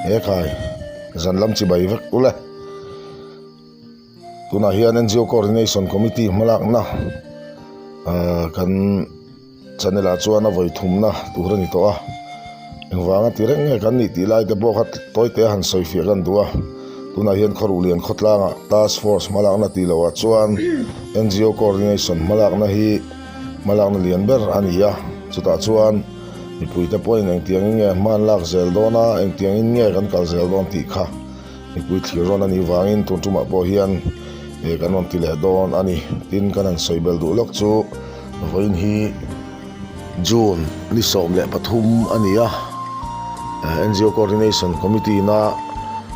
He khai zan lam chibai vek ule. Tunah hian NGO Coordination Committee hmalakna ah kan channel ah chuan a vawi thumna tur a ni tawh a. Engvanga ti reng nge kan nih tih lai te pawh kha tawi te a han sawi fiah kan duh a. Tunah hian Khawruhlian khawtlangah Task Force hmalakna tih loh ah chuan NGO Coordination hmalakna hi hmalakna lian ber a ni a. Chutah chuan mipuite pawhin engtiangin nge hma an lak zel dawn a, engtiangin nge kan kal zel dawn tih kha. Mipui thlir rawn a nih vangin tun tumah pawh hian eh kan rawn ti leh dawn a ni. Tin, kan han sawi belh duh lawk chu vawiin hi June ni 13 a ni a, NGO Coordination Committee ina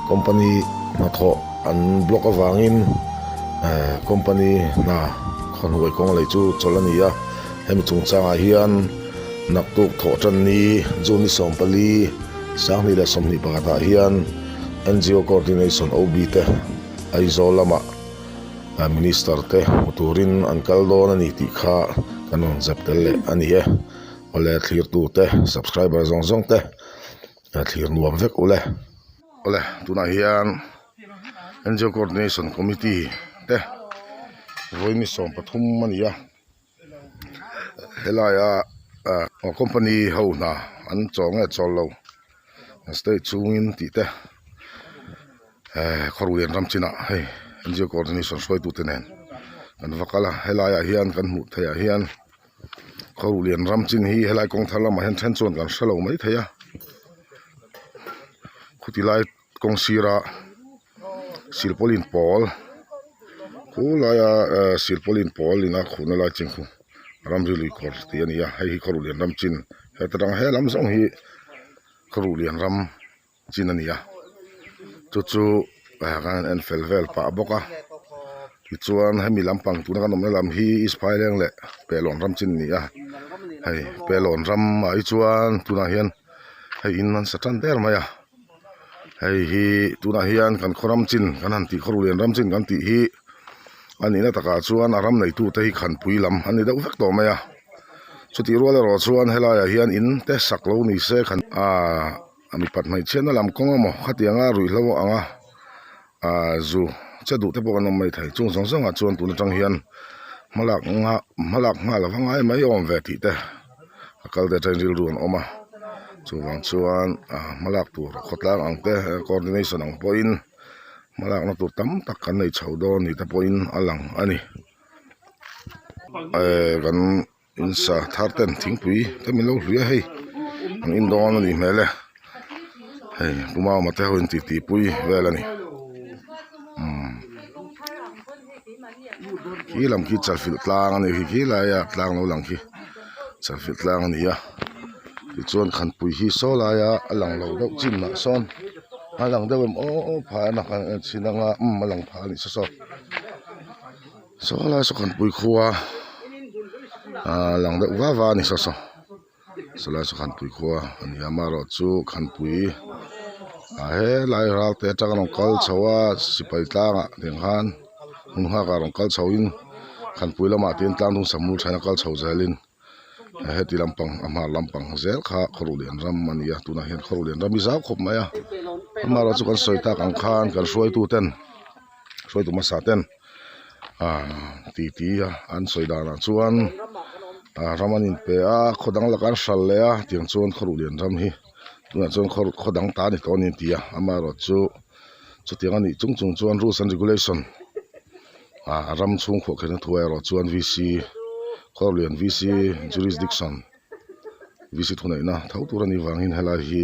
company hnathawh an block avangin eh company hna khawnhuai kawng lei chu chawlh a ni a. Hemi chungchangah hian naktuk thawh tan ni June ni 14, 2021 ah hian NGO Coordination OB te Aizawl lamah Minister te hmu turin an kal dawn a ni tih kha kan rawn zep tel leh a ni e. Awle thlirtu te subscriber zawng zawng te thlir nuam vek ule. Awle tunah hian NGO Coordination Committee te vawiin 13 a ni a. Helaia ah company ho hna an chawl nge chawl lo state chhungin tih te eh khawruian ram chinah hei NGO coordination hruaitute nen an va kal a helaiah hian kan hmuh theih ah hian khawruhlian ram chin hi helai kawng thar lamah hian then chuan kan hrelo maithei a khuti lai kawng sira silpaulin pawl khulaia eh silpaulin pawl ina khuhna lai chin khu ramri lui kawr tih a ni a hei hi khawruhlian ram chin heta tang he lam zawng hi khawruhlian ram chin a ni a chu chu ah khan an en fel vel pah bawk a tichuan hemi lampang tuna kan awmna lam hi east phaileng leh pehlawn ram chin a ni a hei pehlawn ramah hi chuan tunah hian hei in an sa tan der mai a. Hei hi tunah hian kan khaw ram chin kan han tih khaw ruhlian ram chin kan tih hi a nihna takah chuan a ram neitute hi khanpui lam a ni deuh vek tawh mai a chutih rual erawh chuan helaiah hian in te sak lo ni se khan aaa a mipat hmeichhiatna lam kawng emaw khatianga ruihhlo anga aaa zu che duh te pawh kan awm mai thei chung zawng zawngah chuan tun atang hian hmalak nghah hmalak nghal a va ngai mai awm ve tih te. A kal te atangin rilru an awm a chuvang chuan ah hmalak tur khawtlang ang te coordination ang pawhin hmalakna tur tam tak kan nei chho dawn ni te pawhin a lang a ni eh kan in sa thar ten thingpui te min lo hlui a hei an in dawn a nih hmel e hei pu mama te ho in titi pui vel a ni umm. Khi lam khi chalfilh tlang a ni khi khi laia tlang lo lang khi chalfilh tlang a ni a tichuan khanpui hi saw laia a lang lo deuh chin ah sawn a lang deuh em aw phai a nak a chhin anga umm a lang phah a nih saw saw saw lai saw khanpui khua ah a lang deuh va va a ni saw saw. Sawlai saw khanpui khua a ni a amaherawhchu khanpui ah helai ral te atanga rawn kal chho a sipai tlangah tiang khan hmun nghakah rawn kal chho in khanpui lamah te hian tlang dung samul thain a kal chho zelin heti lampang a hmar lampang zel kha khawruhlian ram a ni a tunah hian khawruhlian ram hi zau khawp mai a amaherawhchu kan sawi tak ang khan kan hruaitu ten hruaitu hmasa ten ah titi a an sawi danah chuan ah ram an inpe a khaw dang laka an hral leh a tiang chuan khaw ruh lian ram hi tunah chuan khaw khaw dang ta a ni tawh a ni an ti a amaherawhchu chutiang a nih chung chung chuan rules and regulation ah ram chhung khuah khelhna thu erawh chuan V C khaw ruh lian V C jurisdiction. VC thuneihna tho tur a nih vangin helai hi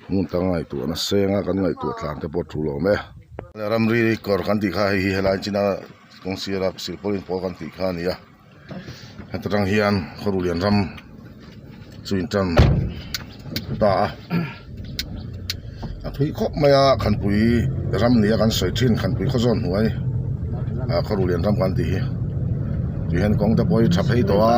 hmun tanga ngaihtuah na senga kan ngaihtuah tlan te pawh a tul awm e. Ramri kawr kan tih kha hei hi helai china kawng sira silpawlin pawl kan tih kha a ni a heta tang hian khawruhlian ram chu in tan ta a a thui khawp mai a khanpui ram nia kan sawi thin khanpui khaw zawn hnuai ah khawruhlian ram kan tih hi tih hian kawng te pawh hi tha phei tawh a.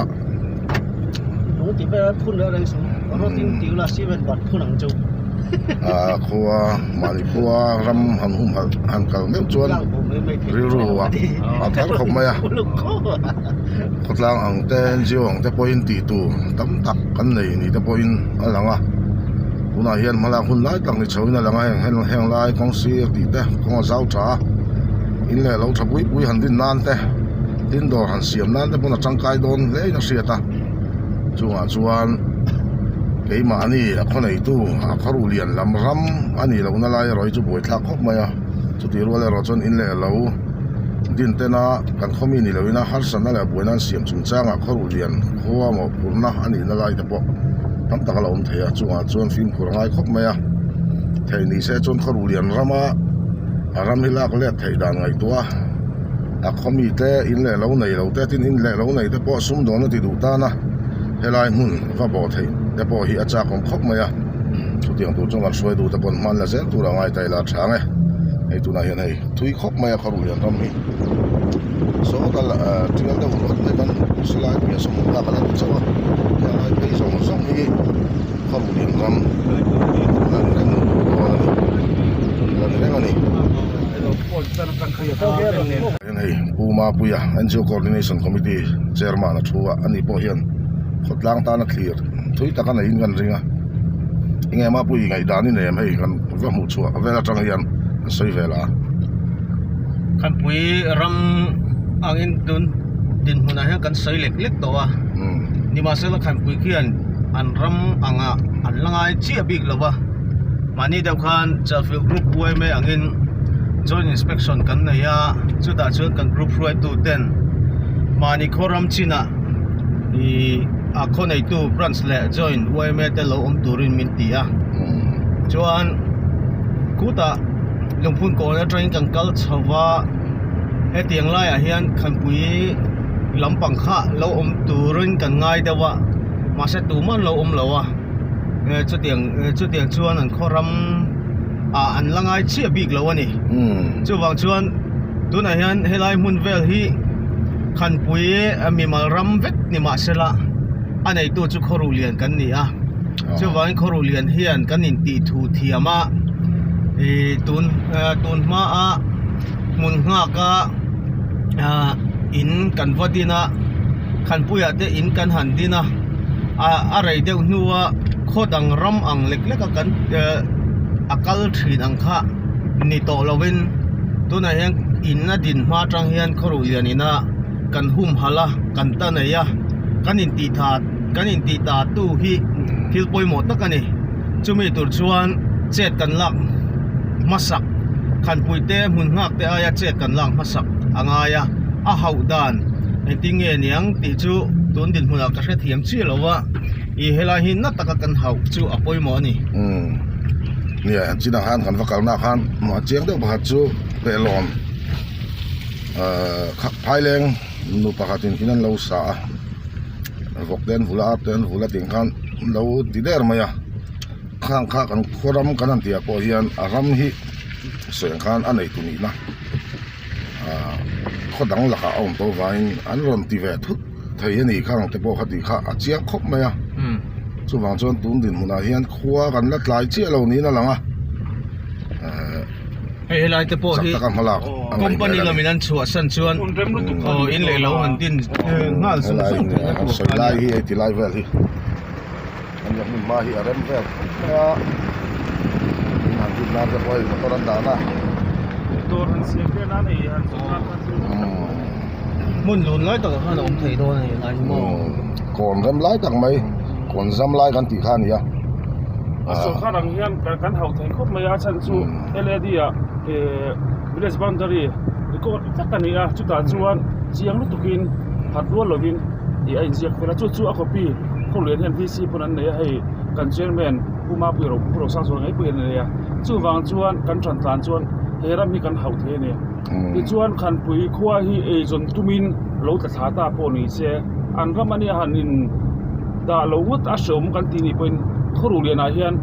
Ah khua mahni khua ram han humhalh han kal meuh chuan rilru ah a thar khawp mai a khawtlang ang te NGO ang te pawhin tih tur tam tak kan nei ni te pawhin a lang a. Tunah hian hmalak hun lai tak ni chhoin a lang a heng heng lai kawng sir tih te kawng a zau tha a in leh lo tha pui pui han din nan te tin dawr han siam nan te pawn a tangkai dawn hle in a hriat a chungah chuan keimahni a khaw neitu a khaw ruh lian lam ram a nih lohna lai erawh hi chu buaithlak khawp mai a chutih rual erawh chuan in leh lo din tena kan khaw mi ni loin a harsatna leh buaina an siam chungchangah khaw ruh lian khua mawhphurhna a nihna lai te pawh tam tak a la awm thei a chungah chuan fimkhur a ngai khawp mai a theih ni se chuan khaw ruh lian rama a ram hi lak let theih dan ngaihtuah a a khaw mi te in leh lo nei lo te tin in leh lo nei te pawh sumdawn a ti duh tan a helai hmun va bawh theih te pawh hi a chak awm khawp mai a chutiang tur chuan kan hruai duh te pawh hman la zel tur a ngai ta ila a tha ang e hei tunah hian hei thui khawp mai a khaw ruh lian ram hi. Saw kal ah tial deuh rawt mai kan silai piah sawmhmuh lak a la ni chauh a helai phei zawng zawng hi khawruhlian ram a ni reng dawn a ni a ni reng a ni hian hei Pu Mapuia N_G_O Coordination Committee Chairman a thu a ani pawh hian khawtlang tana thlir thui tak a neihin kan ring a enge Mapuii ngaihdan i nei em hei kan va hmuh chhuah vel atang hian a sawi vel a. Khanpui ram angin tun dinhmunah hian kan sawi lek lek tawh a nimahsela Khanpui khian an ram angah an la ngai chiah bik lo va mahni deuh khan Chalfilh group yma angin joint inspection kan nei a chutah chuan kan group hruaitu ten mahni khaw ram chinah ihh a khaw neitu branch leh joint yma te lo awm turin min ti a chuan khutah. Lungphun kawn atangin kan kal chho va hetiang laiah hian khanpui lampang kha lo awm turin kan ngai deuh a mahse tumah an lo awm lo a chutiang chutiang chuan an khaw ram ah an la ngai chiah bik lo a ni chuvang chuan tunah hian helai hmun vel hi khanpui mimal ram vek ni mahsela a neitu chu khawruh lian kan ni a. Chuvangin khawruh lian hian kan intih thu thiam a ih tun tun hmaa hmun nghak a ah in kan va din a khanpuiah te in kan han din a ah a rei deuh hnua khaw dang ram ang lek lek a kan eh a kal thin ang kha ni tawh lovin tunah hian in a din hma atang hian khawruh lian ina kan humhalh a kan ta nei a kan intih that. Kan intih ta tu hi thil pawimawh tak a ni. Chumi tur chuan chet kan lak hmasak, khanpui te hmun nghak te aia chet kan lak hmasak a ngai a, a hauh dan engtin nge niang tih chu tun dinhmunah ka hrethiam chiah lo a, ih helai hi na taka kan hauh chu a pawimawh a ni. Umm nia chinah khan kan va kalna khan a chiang deuh pakhat chu pehlawn ahh phaileng nu pakhatin in an lo sa a. Vawk te an vul a ar te an vul a tih khan an lo ti der mai a khang kha kan khaw ram kan han tih ah pawh hian a ram hi sawi ang khan a nei tu nihna ah khaw dang lakah a awm tawh vangin an rawn ti ve thut thei a ni khang te pawh kha tih kha a chiang khawp mai a chuvang chuan tun dinhmunah hian khua kan la tlai chiah lo niin a lang a eh. Hei helai te pawh hi company lamin an chhuah san chuan aw in leh lo han din nghal zung zung theih na tur kha a ni. Hei ti lai vel hi an hmun hma hi a rem vel khawp mai a in han din nan te pawh hei motor an dah na hmun lun lai takah khan a awm thei dawn a ni lai hi maw kawn rem lai tak mai kawn zam lai kan tih kha a ni a. A sawrkar ang hian kan hauh thei khawp mai a a chhan chu LAD ah village boundary record vek a ni a chutah chuan chiang lutukin phat rual lovin ih a inziak fel a chu chu a copy khawlian hian VC pawn an nei a hei kan chairman Pu Mapuia ro Pu Rosangzuala ngei pawhin a nei a chuvang chuan kan tan tlan chuan he ram hi kan hauh thei a ni tichuan Khanpui khua hi eizawn tumin lo tla thla ta pawh ni se an ram ania han in dah lo ngawt a hreawm kan tih nih pawhin khawruh lianah hian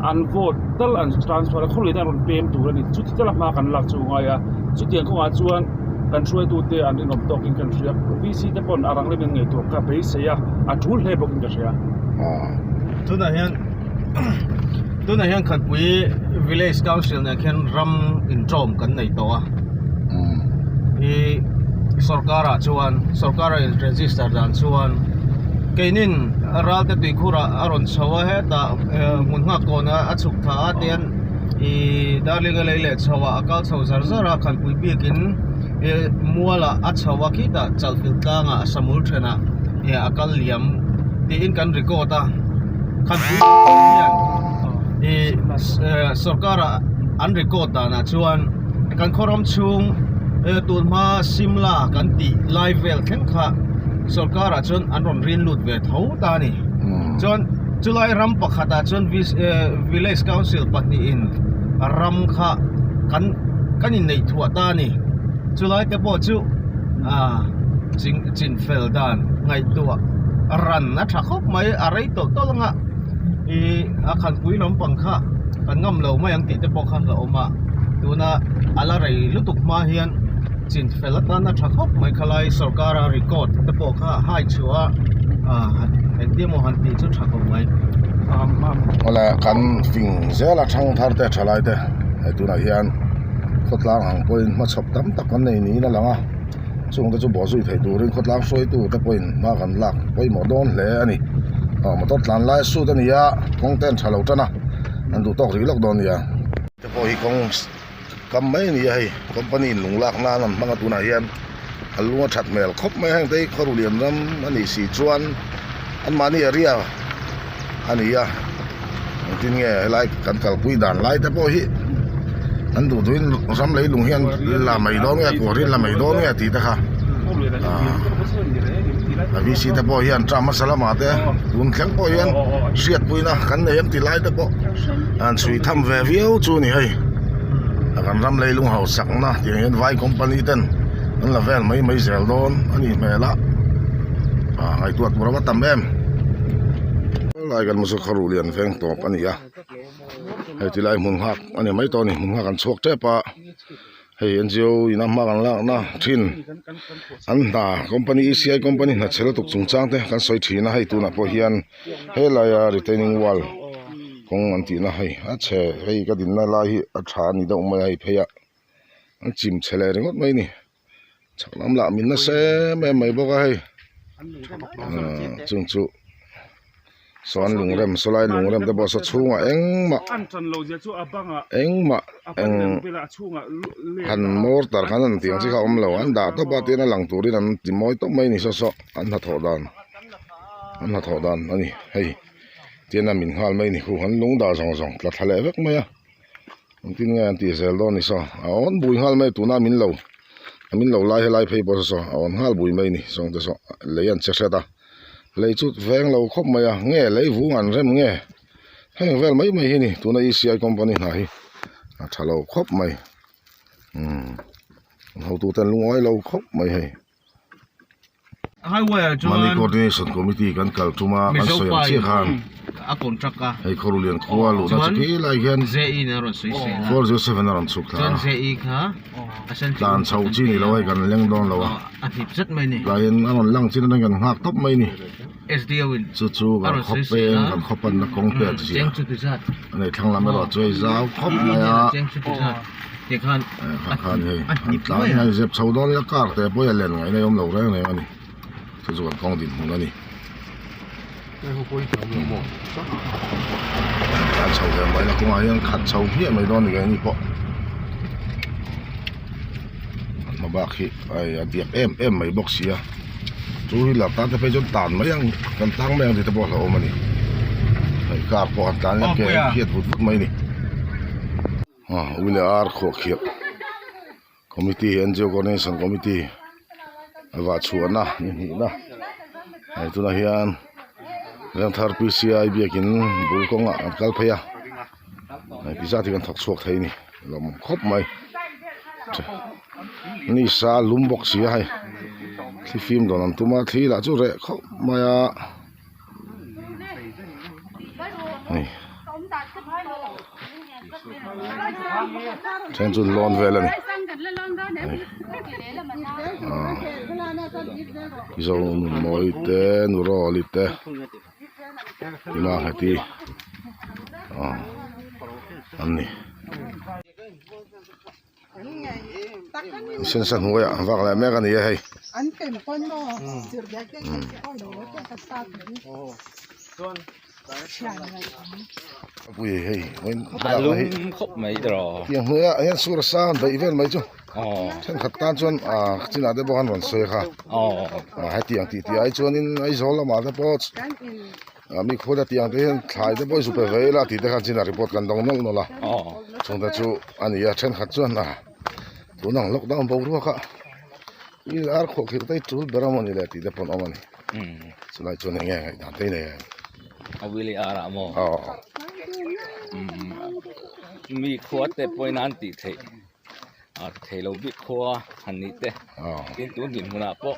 an vote tal an transfer a khawruh lian hian a rawn pem tur a ni chuti tala hma kan lak chu ngai a chutiang kawngah chuan kan hruaitute an rinawm tawkin kan hria VC te pawn a rang lem in ngaihtuah ka beisei a a tul hle bawkin ka hria. Tunah hian tunah hian Khatpui village council nen khian ram inṭawm kan nei tawh a hi sorkar ah chuan sorkar a in register dan chuan. Keinin Ralte tuikhurah a rawn chho a, hetah hmun nghak kawnah a chhuk tha a tian ih Darlinga lei leh chho ah a kal chho zar zar a, Khanpui biakin ih mualah a chho a khitah Chalfilh tlangah Samul thenah ih a kal liam tiin kan record a, Khanpui hian ih sorkar ah an record danah chuan kan khaw ram chhung tun hma Simla kan tih lai vel thleng kha sorkar ah chuan an rawn rin lut ve tho ta a ni. Chuan chulai ram pakhat ah chuan village council pahnihin ram kha kan kan inneih thuah ta a ni. Chulai te pawh chu ah ching chin fel dan ngaihtuah ran a tha khawp mai a rei tawlh tawlh anga ih a khanpui lampang kha kan ngam lo mai ang tih te pawh kha a awm a tuna a la rei lutuk hma hian chin fel atan a tha khawp mai khalai sorkar a record te pawh kha hai chhuah a ah engtin emaw han tih chu tha khawp mai. Awle kan fing zel a thang thar te thalai te hei tunah hian khawtlang ang pawhin hmachhawp tam tak kan nei niin a lang a chungte chu bawhzui thei turin khawtlang hruaitu te pawhin hma kan lak pawimawh dawn hle a ni aw motor tlan lai sut a ni a kawng te an tha lo tan a an duh tawk rih lawk dawn a nia. Te pawh hi kawng kam mai a ni a hei company in lung lak nan an hmang a tunah hian a lung a that hmel khawp mai a heng te hi khaw rulian ram a nih si chuan anmahni area a ni a engtin nge helai kan kalpui dan lai te pawh hi an duh duhin ram leilung hian la mai dawn nge kuarin la mai dawn nge tih te kha aah v c te pawh hian term hmasa lamah te tun thleng pawh hian hriatpuina kan nei em tih lai te pawh an chhui tham ve viau chu a ni hei a kan ram leilung hausakna tiang hian vai company ten an la vel mai mai zel dawn a nih hmel a ah ngaihtuah tur a va tam em lai kan hmu chu khaw lian veng tawp a ni a hei ti lai hmun nghak a ni mai tawh a ni hmun nghak an chhuak tep a hei N G O in a hma kan lakna thin an hna company E C I company hna chhe lutuk chungchang te kan sawi thin a hei tunah pawh hian helaia retaining wall kawng an tihna hei a chhe hei ka dinna lai hi a tha a ni deuh mai a hei phei ah an chim chhe leh ringawt mai a ni chhak lam lah min nasa em em mai bawk a hei ahh chung chu saw an lung rem saw lai lung rem te pawh saw chhungah engmah engmah eng han mortar khan an tih ang chi kha a awm lo an dah tawp a tin a lang turin an ti mawi tawp mai a ni saw saw an hnathawh dan an hnathawh dan a ni hei tin a min nghal mai a ni khu an lung dah zawng zawng tla thla leh vek mai a. Engtin nge an tih zel dawn ni saw a awn bui nghal mai tuna min lo a min lo lai helai phei pawh saw a awn nghal bui mai ni sawng te saw lei an che hret a lei chu veng lo khawp mai a nge lei vung an rem nge heng vel mai mai hi ni tuna E C I company hna hi a tha lo khawp mai umm an hotu ten lungawi lo khawp mai hei. Highway ah chuan Money Coordination Committee kan kal tum a kan sawi ang chiah khan a contract a hei Khawruhlian khua luhna chu khi lai hian JE nen a rawn sawi sel a 407 a rawn chhuk thla chuan JE kha a sen tlan chho chi ni lo hei kan leng dawn lo a a hnip zet mai ni tlai in a rawn lang chin atangin kan nghak tawp mai ni SDO in chu chu a kan rawn khaw sawi sel peng a kan khaw panna kawng pek zia cheng chu ti zat a nei thlang lam erawh chu hei zau khawp mai a cheng chu ti zat ti khan kha khan hei an tlan a zep chho dawn ila car te pawh hi a len ngaihna hi awm lo reng reng a ni chu chu kan kawng dinhmun a ni tlan chho ve mai la kawngah hian khat chho hmiah mai dawn a ni keini pawh an hma bak hi hei a diak em em mai bawk si a chu hi lar tan te phei chuan tan mai ang kan tlang mai ang tih te pawh a hlauhawm a ni hei car pawh an tlan ila ke a phiat vut vut mai a ni. Ui leh ar khuahkhirh committee N G O coordination committee a vah chhuahna ni hnihna hei tunah hian Vengthar P C I biakin bul kawngah an kal phei a hei ti zat hi kan thawk chhuak thei a ni lawm khawp mai ni sa lum bawk si a hei thli fim dawn an tum a thli lah chu reh khawp mai a. Hei then chu lawn vel a ni hei ah zo nunmawi te nu rawli te tina heti ah an ni. Sensa hnuaiah vak leh mek a ni a hei. Pui hei a lum khawp mai tiraw tiang hnuaiah hian sur a sang daih vel mai chu thenkhat tan chuan ah chinah te pawh khan rawn sawi kha hetiang tih tih ai chuanin Aizawl lamah te pawh mi khuala tiang te hian thlai te pawh i zu pe ve ila tih te khan chinah report kan dawng nawlh nawlh a chungte chu a ni a thenkhat chuan ah tun ang lockdown boruak ah i ar khuah khirh te hi tul ber a mawni le tih te pawh an awm a ni. Chulai chuan eng nge ngaihdan te nei em? A wheel i ar ah maw? Aw. Mi khua te pawhin an tih theih a thei lo bik khua han nih te tin tun dinhmunah pawh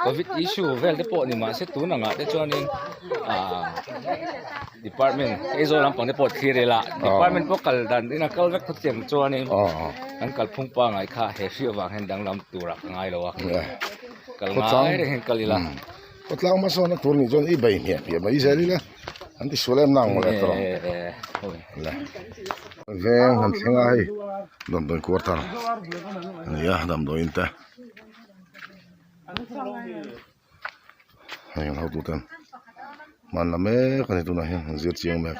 covid issue vel te pawh ni mahse tun angah te chuanin ah department Aizawl lampang te pawh thlir ila department pawh kal dan in a kal vek phawt chiang chuanin kan kalphung pangngai kha he hri avang hian danglam turah ka ngai lo a kal ngai reng hian kal ila. Khawtlang hmasawnna tur nih chuan i bei hmiah hmiah mai zel ila an ti sual em nang mawle tawh le veng han thleng a hei damdawi quarter a ni a damdawiin te. Hei an hotu ten hman la mek a ni tunah hian an zir chiang mek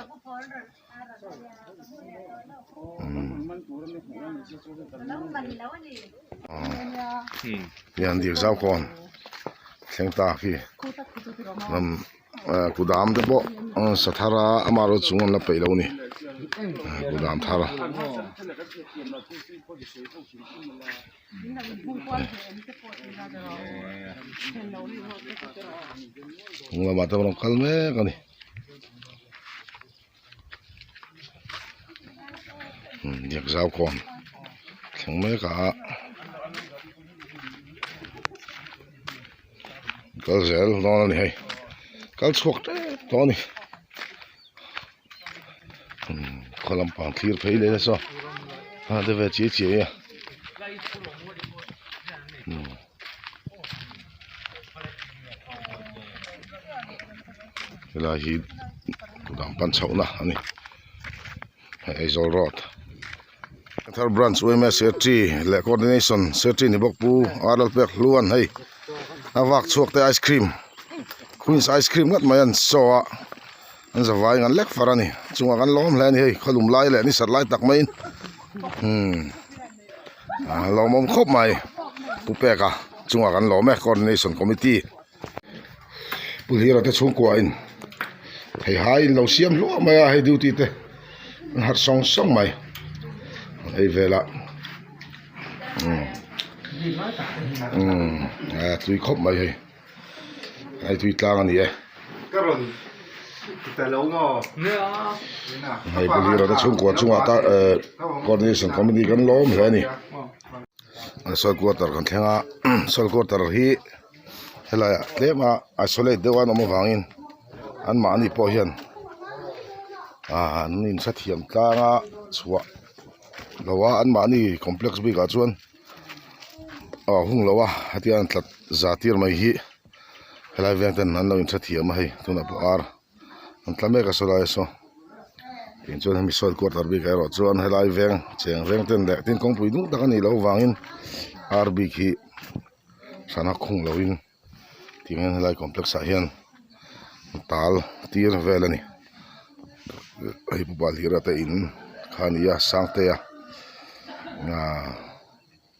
hian dik zau kawn thleng ta khi lam kudam te pawh sa thar a amaherawh chung an la peih lo a ni kudam thar. Hnung lamah te rawn kal mek a ni biak zau kawn thleng mek a kal zel dawn a ni hei kal chhuak tep tawh a ni. Khaw lampang thlir phei leh nasa a de ve chiai chiai a helai hi kudam pan chhohna a ni hei Aizawl road thar branch yma secretary leh coordination secretary ni bawk pu R Lalpekhluan hei a vak chhuak te ice cream queens ice cream ngawt mai an saw a. An zavai ngan lek far a ni chungah kan lawm hle a ni hei khawlum lai leh ni sat lai tak maiin umm a lawmawm khawp mai pu peka chungah kan lawm e coordination committee pu hlira te chhungkua in thei hai in lo siam hluah mai a hei duty te an harh sawng sawng mai an ei vel a umm umm a tui khawp mai hei. Hei tui tlang a ni e. Hei pu Lira te chhungkua chungah ta eh coordination committee kan lawm hle a ni. Soil quarter kan thleng a soil quarter hi helaiah tlem a isolate deuh a an awm avangin anmahni pawh hian ah an inhrethiam tlang a chhuah lo a anmahni complex bikah chuan. a hung lo a hetia an tlat za tir mai hi helai veng ten an lo in hrethiam a hei tunah pawh ar an tla mek a saw lai saw tin chuan hemi sawi quarter bik ah erawh chuan helai veng cheng veng ten leh tin kawngpui dung tak a nih loh avangin ar bik hi hran a khung lo in tiang hian helai complex ah hian tal tir vel a ni hei pu Balhira te in kha a ni a Sangtea ahh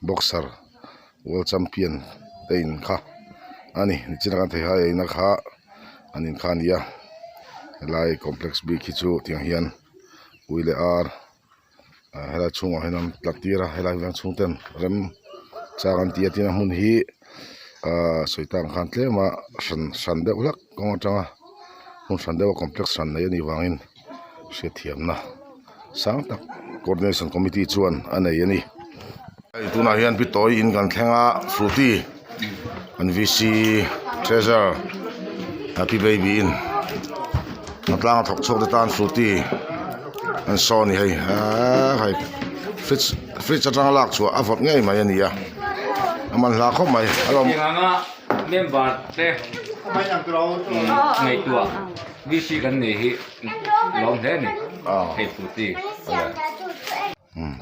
boxer world champion te in kha a ni nichina kan theih hai eina kha an in kha a ni a helai complex bik hi chu tiang hian ui leh ar. ah helai chhungah hian an tla tir a helai veng chhung ten rem chang an ti a tin a hmun hi ah sawi tak ang khan tlem a hran hran deuh hlek kawng atanga hmun hran deuh a complex hran nei anih vangin hriatthiamna sang tak coordination committee chuan a nei a ni. Hei tunah hian pi tawi in kan thleng a frooti an v c treasure happy baby in a tlang a thawk chhuak te tan frooti an saw a ni hei eee hei fridge fridge atanga lak chhuah a vawt ngei mai a ni a a man hla khawp mai a lawm. Hetiang anga member te ngaihtuah v c kan nei hi lawm hle a ni hei frooti.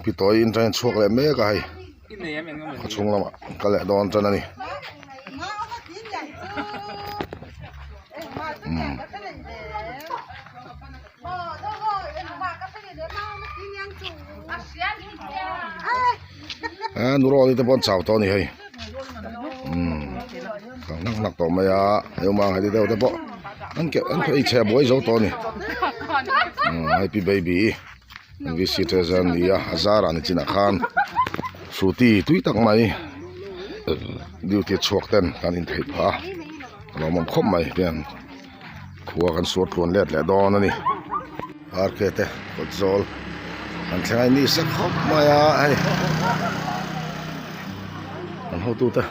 Pi tawi in atangin chhuak leh mek a hei. Khaw chhung lamah an kal leh dawn tan a ni. Umm. A nurawl te pawh an chau tawh a ni hei. Umm kang hnak hnak tawh mai a heumang heti deuh te pawh an keuh an ei chhe buai zo tawh a ni. Umm hei pi baby. VC treasure a ni a a zarah ni chinah khan frooti tui tak mai duty chhuak ten kan in theih phah a a lawmawm khawp mai hian khua kan suar tluan let leh dawn a ni RK te kawt zawl an thleng a ni sa khawp mai a hei an hotu te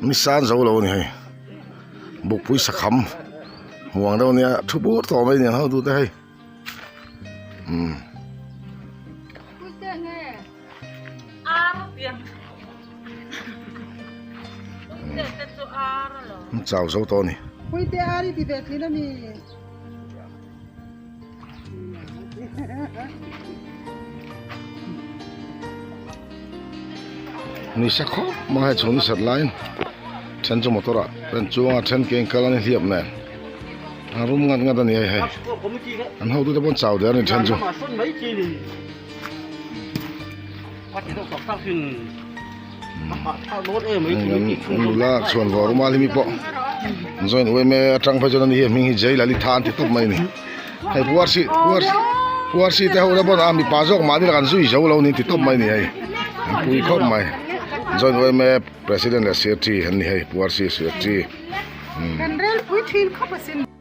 ni san zo lo a ni hei bukpui sakham hmuang deuh a nia thu bur tawh mai a ni an hotu te hei. Umm. An chau zo tawh a ni. Ni sa khawp mai hei chhun sat laiin then chu motor ah an chuang a then ke in kal a ni hliap nen a rum ngat ngat a ni hei hei an hotu te pawh an chau der a ni then chu. Nula chhuan vawr rumal hi mi pawh an join uaime atang phei chuan ani hi a hming hi Jay Lalitha an ti tawp mai a ni. Hei puarsi puarsi puarsi te ho te pawn a mipa zawk mahni lah kan zui zo lo ni ti tawp mai a ni hei an pui khawp mai join uaime president leh secretary an ni hei puarsi secretary umm.